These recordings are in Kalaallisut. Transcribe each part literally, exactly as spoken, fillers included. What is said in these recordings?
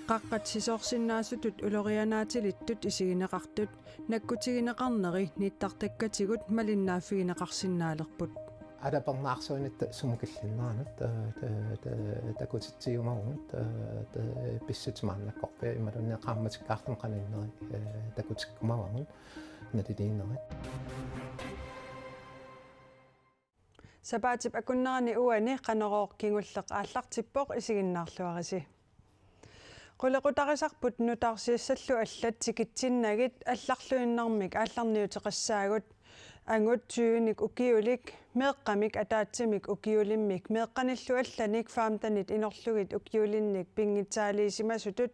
Qaqqat sisoorsinnaasutut ulorianaatillittut isigineqartut nakkutigineqarneri nittartakkatigut malinnaaffigineqarsinnaalerput. Alapernaarsuinitta sumut killinneranut, ta-, ta-, ta-, takutitsiumavugut, ta-, ta-, pissutsit maannakkorpiaq imaluunniit qaammatikkaartumik qaninneri, eh, takutikkumavagut naliliinerit. Sapaatip akunnerani uani Qanorooq kingulleq aallartippoq, isiginnaarluarisi. Qulequtarisarput nutaarsiassallu allat tikitsinnagit allarluinnarmik aallarniuteqassaagut. Angut tyvenik ukiulik, meeqqamik ataatsimik ukiulimmik meeqqanillu allanik femtenit inorlugit ukiulinnik pinngitsaaliisimasutut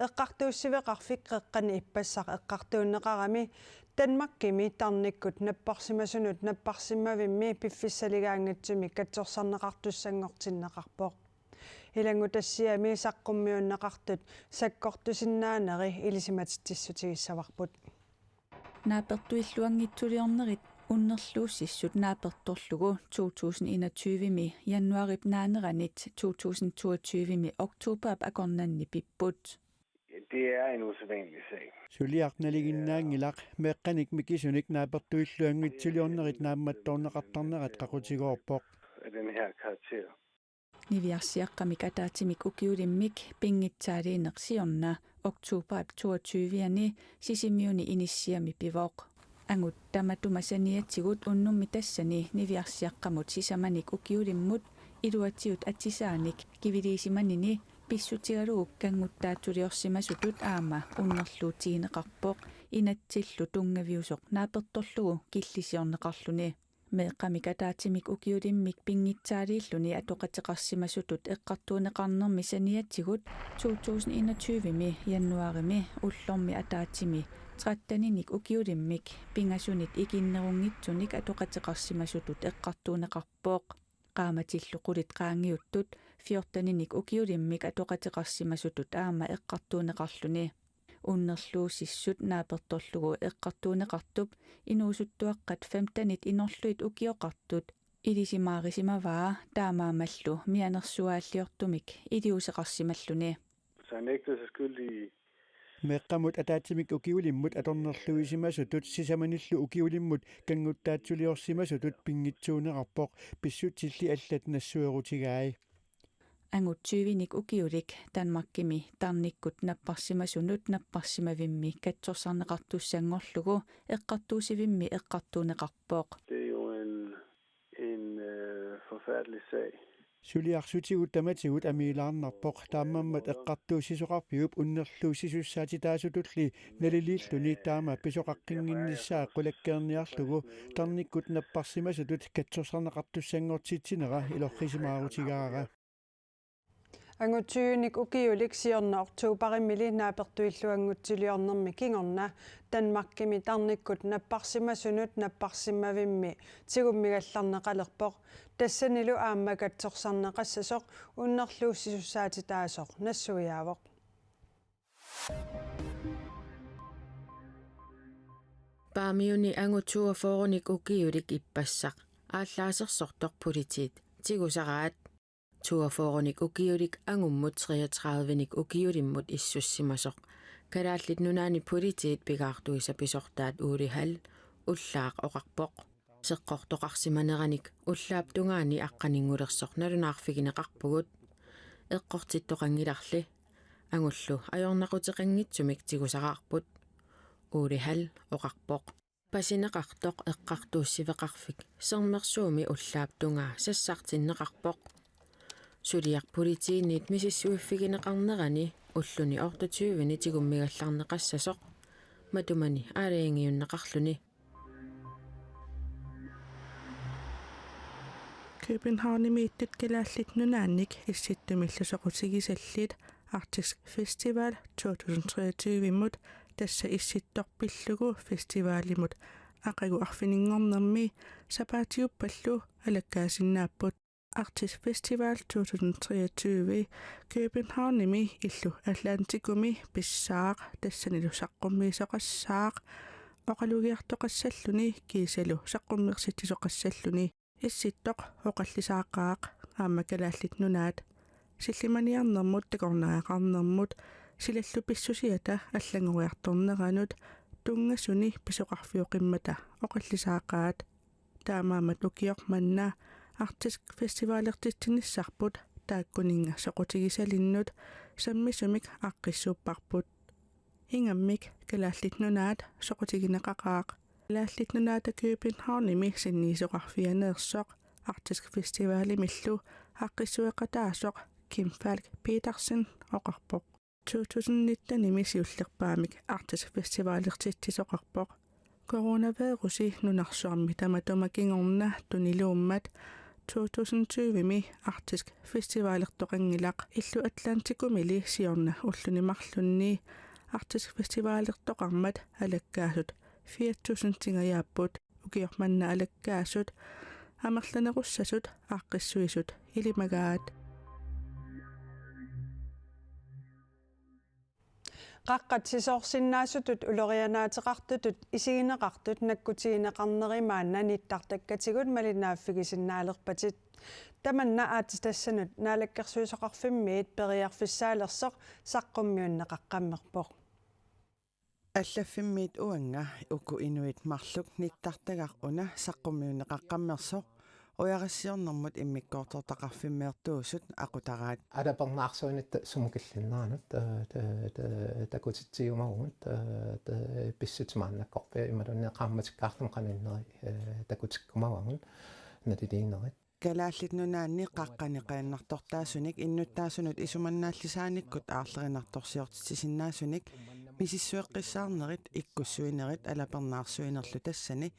eqqartuussiveqarfik Qeqqani Ippassaq eqqartuunneqarami Danmarkimi tarnikkut napparsimasunut napparsimmavimmi piffissaligaanngitsumik katsorsarneqartussanngortinneqarpoq. Ilanngutassiami saqqummiunneqartut sakkortusinnaaneri ilisimatitsissutigissavarput. Naapertuilluanngitsuliornerit unnerluussissut naapertorlugu to tusind enogtyve-mi januarip naaneranit to tusind toogtyve-mi oktoberip akornanni pipput. Det er en usædvanlig sag. Suliaq nalinginnaanngilaq meeqqanik mikisunik naapertuilluanngitsuliornerit naammattoorneqartarnerat qaqutigoorpoq. Af den her karakter. Niviarsiaqqamik ataatsimik ukiulimmik pinngitsaaliineq siorna oktoberip toogtyve-ani Sisimiuni inissiami pivoq. Angut tamatuma saniatigut unnummi tassani niviarsiaqqamut sisamanik ukiulimmut iluatigut atisaanik kiviliisimanini pissutigalugu kannguttaatsuliorsimasutut aamma unnerluutigineqarpoq inatsillu tunngaviusoq naapertorlugu killisiorneqarluni. Meeqqamik ataatsimik ukiulimmik pinngitsaaliilluni atoqateqarsimasutut eqqartuunneqarnermi saniatigut to tusind enogtyve-mi januarimi ullormi ataatsimi tretteninik ukiulimmik pingasunit ikinnerunngitsunik atoqateqarsimasutut eqqartuunneqarpoq. Qaammatillu qulit qaangiuttut fjorteninik ukiulimmik atoqateqarsimasutut aamma eqqartuunneqarluni. Unnerluussissut naapertorlugu eqqartuunneqartup inuusuttuaqqat femtenit inorlugit ukioqartut ilisimaarisimavaa taamaammallu mianersuaalliortumik iliuuseqarsimalluni. Så han nægtede sig skyldig i Meeqqamut ataatsimik ukiulimmut atornerluisimasutut sisamanillu ukiulimmut kannguttaatsuliorsimasutut pinngitsuunerarpoq pissutsilli allat nassuerutigai. Angut tyvenik ukiulik Danmarkimi tarnikkut napparsimasunut napparsimavimmi katsorsarneqartussanngorlugu eqqartuussivimmi eqqartuunneqarpoq. Det er jo en, en, øh, forfærdelig sag. Suliarsutigut tamatigut amiilaarnarpoq, taammammat eqqartuussisoqarfiup unnerluussisussaatitaasutulli naliliilluni taama pisoqaqqinnginnissaa qulakkeerniarlugu tarnikkut napparsimasutut katsorsarneqartussanngortitsinera ilorrisimaarutigaara. Angut tyvenik ukiulik siorna oktoberimili naapertuilluanngitsuliornermi kingorna Danmarkimi tarnikkut napparsimasunut napparsimmavimmi tigummigallarneqalerpoq. Tassanilu aamma katsorsarneqassasoq unnerluussisussaatitaasoq nassuiaavoq. Paamiuni angut toogfyrrenik ukiulik ippassaq aallaasersortoq politiit tigusaraat. Toogfyrrenik ukiulik angummut treogtredivenik ukiulimmut issussimasoq Kalaallit Nunaanni politiit pigaartuisa pisortaat Uuli Hall ullaaq oqarpoq: Seqqortoqarsimaneranik ullaap tungaani aqqaninngulersoq nalunaarfigineqarpugut. Eqqortittoqanngilarli. Angullu ajornaquteqanngitsumik tigusaraarput, Uuli Hall oqarpoq. Pasineqartoq eqqartuussiveqarfik sermersuumi ullaap tungaa sassartinneqarpoq. Suliaq politiinit misissuiffigineqarnerani ulluni otteogtyveni tigummigallarneqassasoq matumani aalajangiunneqarluni. Københavnimiittut Kalaallit Nunaannik Issittumillu soqutigisallit Arctic Festival to tusind treogtyve-mut, tassa Issittoq pillugu festivalimut aqagu arfininngornermi sapaatiuppallu alakkaassinnaapput. Arctic Festival to tusind treogtyve Københavnimi illu Atlantikumi pissaaq, tassanilu saqqummiisoqassaaq, oqalugiartoqassalluni kiisalu saqqummersitsisoqassalluni. Issittoq oqallisaaqaaq aamma Kalaallit Nunaat sillimaniarnermut, takornariaqarnermut, silallupissusiata allanngoriartorneranut tunngasuni pisoqarfioqimmata oqallisaaqaat. Taamaammat ukioq manna Arktisk Festivalertitsinissarput taakkuninnga soqutigisalinnut sammisumik aaqqissuupparput. Ingammik Kalaallit Nunaat soqutigineqaqaaq. Kalaallit Nunaata Københavnimi sinniisoqarfianeersoq Arktisk Festivalimillu aaqqissueqataasoq Kim Falk Petersen oqarpoq. To tusind nittenimi siullerpaamik Arktisk Festivalertitsisoqarpoq. Coronavirusi nunarsuarmi tamatuma kingorna tuniluummat to tusind tyvemi Arktisk Festivalertoqanngilaq. Illu Atlantikumili siorna ulluni marlunni Arktisk Festivalertoqarmat alakkaasut fire tusindingajaapput. Ukioq manna alakkaasut amerlanerussasut aaqqissuisut ilimagaat. Qaqqat sisoorsinnaasutut ulorianaateqartutut isigineqartut nakkutigineqarneri maanna nittartakkatigut malinnaaffigisinnaalerpatit. Tamanna aatsitassanut Naalakkersuisoqarfimmiit periarfissaalersoq saqqummiunneqaqqammerpoq. Allaffimmiit uanga uku inuit marluk nittartagaq una saqqummiunneqaqqammersoq ujarassiornermut immikkoortortaqarfimmeertuusut aqutaraat. Alapernaarsuinitta sumut killinneranut, eh, ta-, ta-, takutitsiumavugut, eh, ta-, pissutsit maannakkorpiaq imaluunniit qaammatikkaarlugit qaninneri, eh, takutikkumavagut naliliinerit. Kalaallit Nunaanni qaqqani qajannartortaasunik innuttaasunut isumannaallisaanikkut aarlerinartorsiortitsisinnaasunik misissueqqissaarnerit ikkussuinerit alapernaarsuinerlu tassani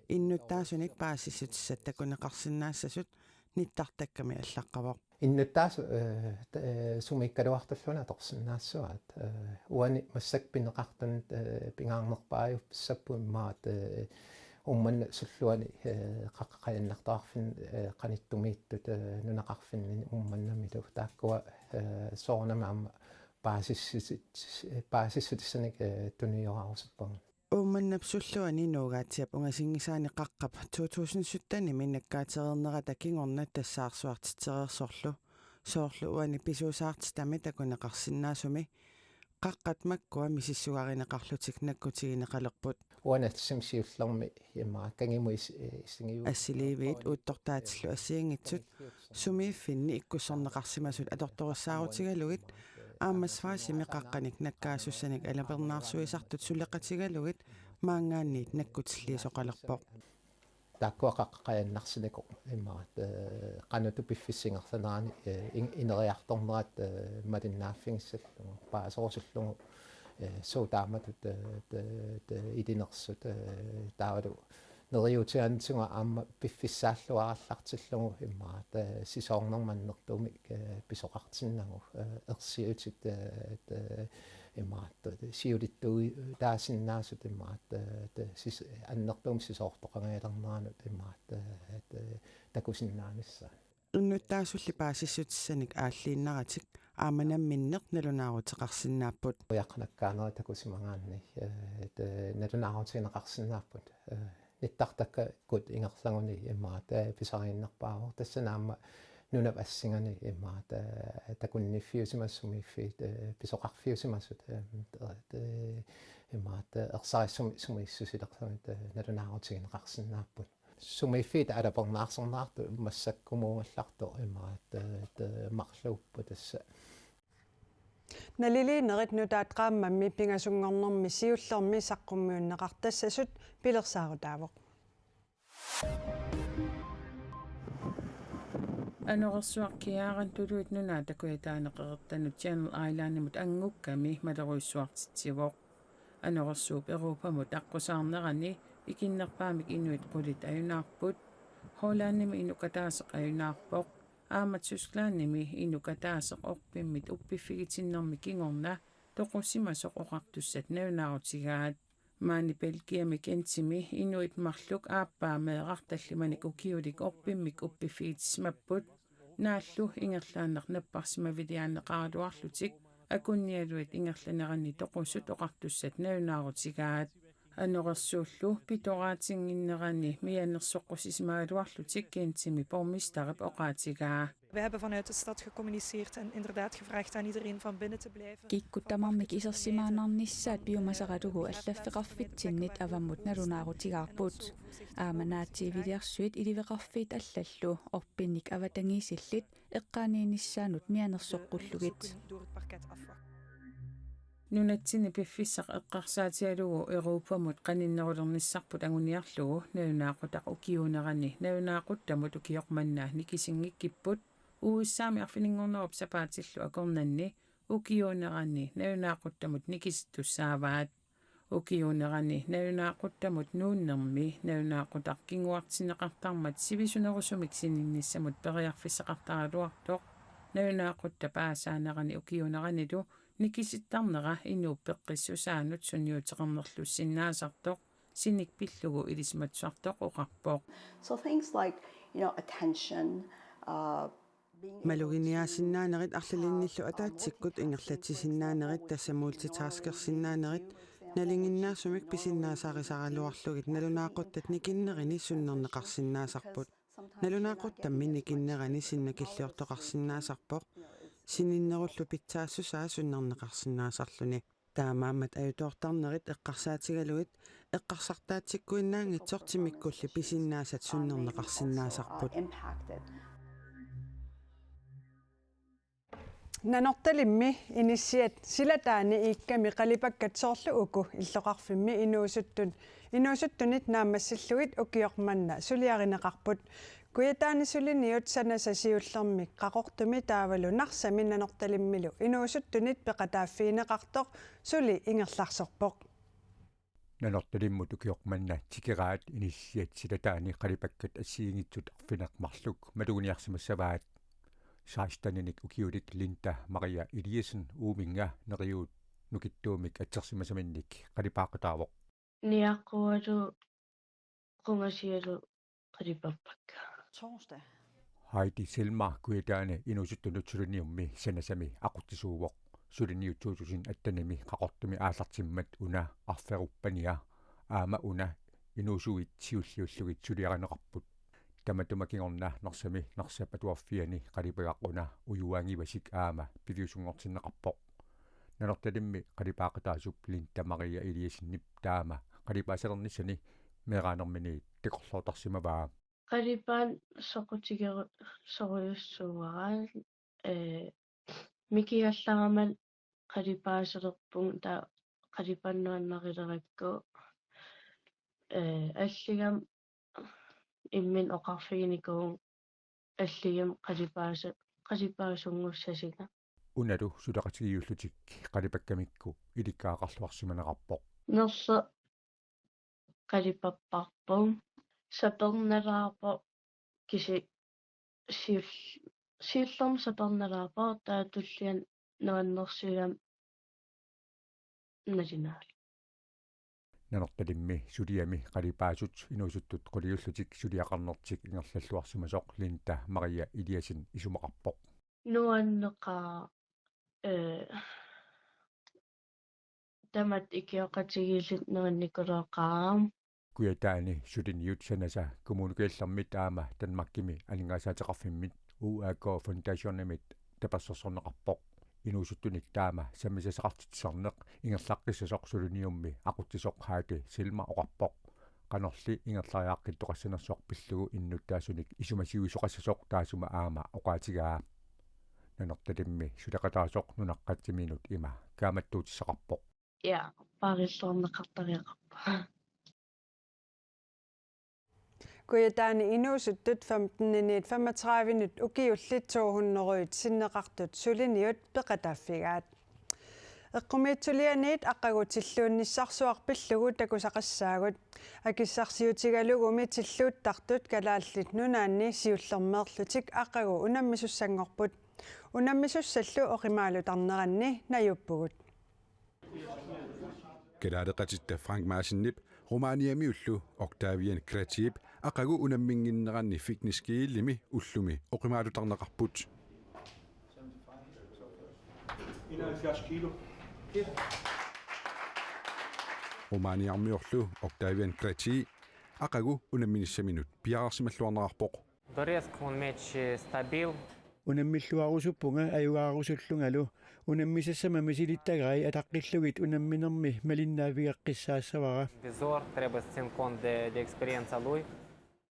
innuttaasunik paasissutissat takuneqarsinnaassasut nittartakkami allaqqavoq. Innuttaasut, eh, ta-, eh, sumiikkaluartulluunniit atorsinnaassuaat. Eh, uani massakkut pineqartunut, eh, pingaarnerpaajussapput immaqa, eh, Uummannap sulluani, eh, qaqqat qajannartoqarfinni, eh, qanittumiittut, eh, nunaqarfinni Uummannamilu taakkua, eh, soorunami aamma paasissutit-, paasissutissanik, eh, tunuliorusuppagut. Uummannap sulluani Nuugaatsiap ungasinngisaani qaqqap to tusind syttenimi nakkaatereernerata kingorna tassaarsuartitsereersorlu. Soorlu uani pisuusaartitami takuneqarsinnaasumi qaqqat makkua misissugarineqarlutik nakkutigineqalerput. Uani tassami siullermi immaqa kangimut is-, eh, isigiu-, Assiliiviit uuttortaatillu assigiinngitsut sumiiffinni ikkussorneqarsimasut atortorissaarutigalugit aamma Schweizimi qaqqanik nakkaasussanik alapernaarsuisartut suleqatigalugit maanngaanniit nakkutilliisoqalerpoq. Taakkua qaqqat qajannarsinikuupput immaqa, eh, qanoq piffissap ingerlanerani, eh, in-, ineriartornerat, eh, malinnaaffigissallugit, paaserusullugu, eh, suut taamatut, eh, te-, te-, ilinersut, eh, taavalu neriuutigaanni tiguaat aamma piffissaalluarallartillugu immaqa, eh, sisoornermut annertuumik, eh, pisoqartinnagu, eh, ersiutit, eh, te-, immaqa, te-, siulittuutaasinnaasut immaqa, te-, te-, sis-, annertuumik sisoortoqangajalerneranut immaqa, te-, te-, takusinnaanissaat. Innuttaasulli paasissutissanik aalliinnaratik aamma namminneq nalunaaruteqarsinnaapput. Ujaqqat nakkaaneri takusimagaanni, eh, te-, nalunaarutigineqarsinnaapput. Eh, nittartakkakut ingerlaguni immaqa, eh, pisariinnerpaavoq. Tassani aamma nunap assinganik immaqa, eh, takunniffiusimasut sumiiffiit, eh, pisoqarfiusimasut, eh, te-, immaqa, eh, ersarissumik sumiissusilerlugit, eh, nalunaarutigineqarsinnaapput. Sumiiffiit alapernaarsorneqartut massakkumuugallartoq immaqa, te-, te-, marluupput tassa. Naliliinerit nutaat qaammammi pingasunngornermi siullermi saqqummiunneqartassasut pilersaarutaavoq. Anorersuaq Kiaran Tuluit Nunaata kujataaneq qeqertanut Channel Islandimut anngukkami malerujussuartitsivoq. Anorersuup Europamut aqqusaarnerani ikinnerpaamik inuit qulit ajunaarput. Hollandimi inuk ataaseq ajunaarpoq. Aamma Tysklandimi inuk ataaseq orpimmit uppiffigitinnermi kingorna toqusimasoq oqartussat nalunaarutigaat. Maani Belgiami Gentimi inuit marluk aappaa meeraq tallimanik ukiulik orpimmik uppiffigitissimapput. Naallu ingerlaannaq napparsimaviliaanneqaraluarlutik akunnialuit ingerlaneranni toqusut oqartussat nalunaarutigaat. Anorersuullu pitoraatinnginnerani mianersoqqussisimagaluarlutik Gentemi borgmesterip oqaatigaa. We hebben vanuit de stad gecommuniceerd en inderdaad gevraagd aan iedereen van binnen te blijven. Kikkut tamarmik isersimaannarnissaat piumasaralugu allaffeqarfitsinnit avammut nalunaarutigaarput. Aamma naatsiiviliarsuit iliveqarfiit allallu orpinnik avatangiisillit eqqaaniinissaannut mianersoqqullugit. Nunatsinni piffissaq eqqarsaatigalugu Europamut qaninnerulernissarput anguniarlugu nalunaaqutaq ukiuunerani nalunaaquttamut ukioq manna nikisinngikkippoq. U S A-mi arfininngornerup sapaatillu akornanni ukiuunerani nalunaaquttamut nikisittussaavaat. Ukiuunerani nalunaaquttamut nuunnermi nalunaaqutaq kinguartinneqartarmat sivisunerusumik sininnissamut periarfissaqartaraluartoq. Nalunaaqutaq paasaanerani ukiuuneranilu nikisittarnera inuup peqqissusaanut sunniuteqarnerlussinnaasartoq sinik pillugu ilisimatusartoq oqarpoq. So things like, you know, attention, uh, being able to Maluginiaasinnaanerit arlalinnillu ataatsikkut ingerlatsisinnaanerit, tassa multitaskersinnaanerit, nalinginnaasumik pisinnaasarisaraluarlugit nalunaaquttat nikinnerini sunnerneqarsinnaasarput. Nalunaaquttammi nikinnerani sinnakilliortoqarsinnaasarpoq, sininnerullu pitsaassusaa sunnerneqarsinnaasarluni. Taamaammat ajutoortarnerit eqqarsaatigalugit eqqarsartaatsikkuinnaanngitsoq timikkulli pisinnaasat sunnerneqarsinnaasarput. Nanortalimmi inissiat silataani iikkami qalipakkat soorlu uku illoqarfimmi inuusuttun, inuusuttunit naammassillugit ukioq manna suliarineqarput. Kujataani suliniut sanasa siullermik Qaqortumi taavalu Narsami Nanortalimmilu inuusuttunit peqataaffigineqartoq suli ingerlaarsorpoq. Nanortalimmut ukioq manna tikeraat inissiat silataani qalipakkat assigiinngitsut arfineq-marluk maluginiarsimassavaat. Seksteninik ukiulik Linda Maria Eliassen Uuminnga neriuut nukittuumik atsersimasaminnik qalipaaqataavoq. Niaqqualu qungasialu qalipappakka. Torsdag. Heidi Selma Kujataani inuusuttunut suliniummi sanasami aqutsisuuvoq. Suliniut to tusind attenimi Qaqortumi aallartimmat una arferuppania aamma una inuusuit siulliullugit suliarineqarput. Tamatuma kingorna Narsami Narsap atuarfiani qalipagaq una ujuaanngivasik aamma piviusunngortinneqarpoq. Nanortalimmi qalipaaqataasup Linda Maria Eliassenip taama qalipaasalernissani meeraanermini takorloortarsimavaa. Qalipaat soqutigeru-, sorujussuuara, ee, mikigallarama qalipaasalerpunga, taava qalipaat nuannarilerakku, ee, alligama imminut oqarfiginikuuvunga alligama qalipaasa-, qalipaasunngussassinga. Unalu suleqatigiillutik qalipakkamikku ilikkagaqarluarsimaneqarpoq. Nerleq qalipapparput. Sapernalaarpoq kisi-, siul-, siullermik sapernalaarpoq, taava tulliani nuannersuugami nalunaarulluni. Nanortalimmi suliami qalipaasut inuusuttut quliullutik suliaqarnertik ingerlalluarsimasoq Linda Maria Eliassen isumaqarpoq. Nuanneqaaq, ee, tamatta ikioqatigiilluta nuannikuleqaaq. Kujataani suliniut sanasa Kommune Kujallermit aamma Danmarkimi Aningaasaateqarfimmit U A K Foundationimit tapersersorneqarpoq. Inuusuttunik taama sammisassaqartitsisarneq ingerlaqqissasoq suliniummi aqutsisoq Heidi Selma oqarpoq. Qanorli ingerlariaaqqittoqassanersoq pillugu innuttaasunik isumasiuisoqassasoq taassuma aamma oqaatigaa. Nanortalimmi suleqataasoq nunaqqatsiminnut ima kaammattuutissaqarpoq. Ja, paarilluarneqartariaqarpoq. Kujataani inuusuttut femteniniit femogtredivenut ukiullit to hundredet sinneqartut suliniut peqataaffigaat. Eqqumiitsulianiit aqagu tilluunnissarsuaq pillugu takusaqassaagut. Akissarsiutigalugumi tilluuttartut Kalaallit Nunaanni siullermeerlutik aqagu unammisussanngorput. Unammisussallu oqimaalutarneranni najuuppugut. Kalaaleqatitta Frank Madsenip Rumæniamiullu Octavian Kretiip aqagu unamminnginneranni Fitness G L-imi ullumi oqimaalutarneqarput. enoghalvfjerds kilo. Rumæniarmiorlu Octavian Krejci aqagu unamminissaminut piareersimalluarnerarpoq. Doresc un meci stabil. Unammilluarusuppunga ajugaarusullungalu. Unammisassama misilittagaat ataqqillugit unamminermi malinnaavigeqqissaassavara. Vizor, trebuie să țin cont de, de experiența lui.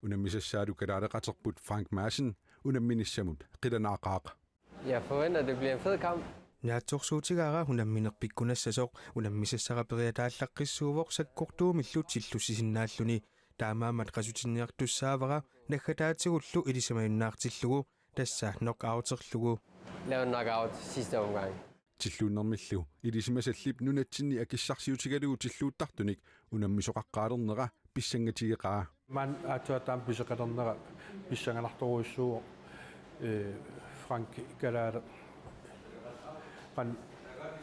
Unammisassaalu kalaaleqaterput Frank Madsen unamminissamut qilanaaqaaq. Jeg forventer, at det bliver en fed kamp. Naatsorsuutigaara unamminerpikkunassasoq, unammisassara periataallaqqissuuvoq sakkortuumillu tillussisinnaalluni. Taamaammat qasutinniartussaavara naggataatigullu ilisimajunnaartillugu, tassa knockouterlugu. Lave en knockout sidste omgang. Tilluunnermillu ilisimasallip nunatsinni akissarsiutigalugu tilluuttartunik unammisoqaqqaalernera pissangatigeqaa. Maani aatsaat taama pisoqalernera pissanganartorujussuuvoq, ee, Frank kalaaleq qanoq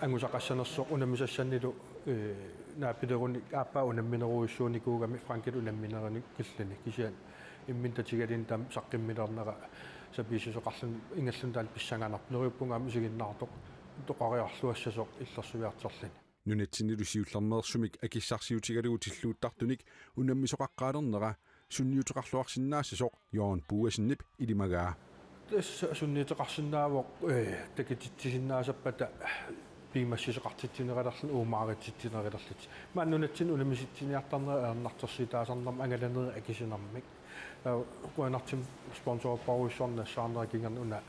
angusaqassanersoq unammisassannilu, ee, naapilerunik aappaa unamminerujussuunikuugami Frankip unamminerani killini, kisianni imminut tatigaluni taama saqqummiilernera sapiissuseqarluni ingerlaannaq taanna pissanganarpoq. Neriuppunga aamma isiginnaartoq toqoriarluassasoq illersuiartorluni. Nunatsinnilu siullermeersumik akissarsiutigalugu tilluuttartunik unammisoqaqqaalernera sunniuteqarluarsinnaassasoq Jørgen Boasenip ilimagaa. Tassa sunniuteqarsinnaavoq, ee, takutitsisinnaassappata piumassuseqartitsinerullutik uummaaritsitsinerullutik. Maani nunatsinni unammisitsiniartarnera ajornartorsiutaasarnermik angalanerit akisunermik. Ee, qujanartumik sponsorerparujussuarnik nassaarnera kingorna una,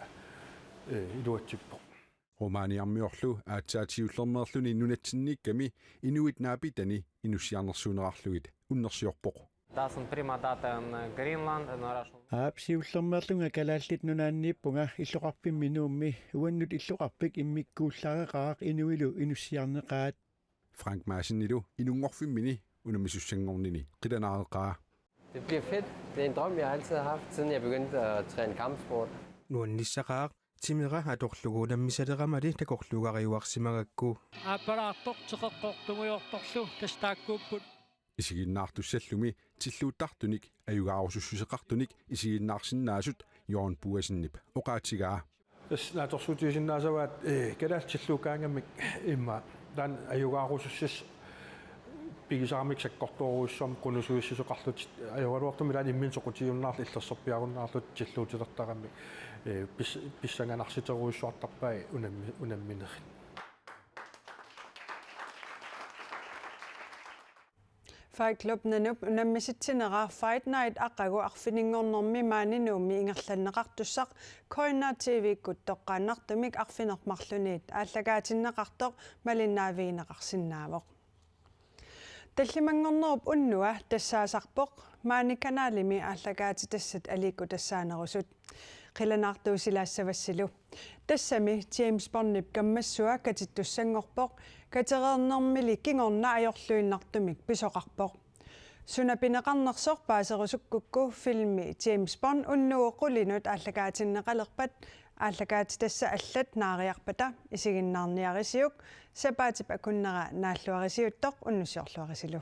ee, iluatsippoq. Rumæniarmiorlu aatsaat siullermeerluni nunatsinniikkami inuit naapitani inussiarnersuunerarlugit unnersiorpoq. Da, sunt prima dată în Greenland, în orașul. Aap, siullermeerlunga Kalaallit Nunaanniippunga, illoqarfimmi Nuummi. Uannut illoqarfik immikkuullareqaaq inuilu inussiarneqaat. Frank Madsenilu inunngorfimmini unammisussanngornini qilanaareqaa. Det bliver fedt. Det er en drøm, jeg altid har haft, siden jeg begyndte at træne kampsport. Nuannissaqaaq, timera atorlugu unammisaleramali takorluugariuarsimagakku. Aappalaartoq teqeqqortumiortorlu tassa taakkuupput. Isiginnaartussallumi tilluuttartunik ajugaarusussuseqartunik isiginnaarsinnaasut Jørgen Boasenip oqaatigaa. Tassa naatsorsuutigisinnaasavaat, ee, kalaallit tilluukkaangamik immaqa taanna ajugaarusussuseq pigisaramik sakkortoorujussuarmik qunusuissuseqarlutik ajoraluartumik taanna imminut soqutigiunnaarlutik illersorpiarunnaarlutik tilluutilertaramik, ee, pis-, pissanganarsitorujussuartarpai unammi-, unamminerit. Fight Club Nanup unammisitsinera Fight Night aqagu arfininngornermi maani Nuummi ingerlanneqartussaq K N R T V-kkut toqqaannartumik arfineq-marlunniit aallakaatinneqartoq malinnaavigineqarsinnaavoq. Tallimanngornerup unnua tassaasarpoq maani kanalimi aallakaatitassat aliikkutassaanerusut. Qilanaartuusilaassavassilu. Tassami James Bondip kammassua katittussanngorpoq, katereernermili kingorna ajorluinnartumik pisoqarpoq. Suna pineqarnersoq paaserusukkukku filmi James Bond unnugu qulinut aallakaatinneqalerpat, aallakaatitassat allat naariarpata isiginnaarniarisiuk, sapaatip akunnera naalluarisiuttoq unnussiorluarisilu.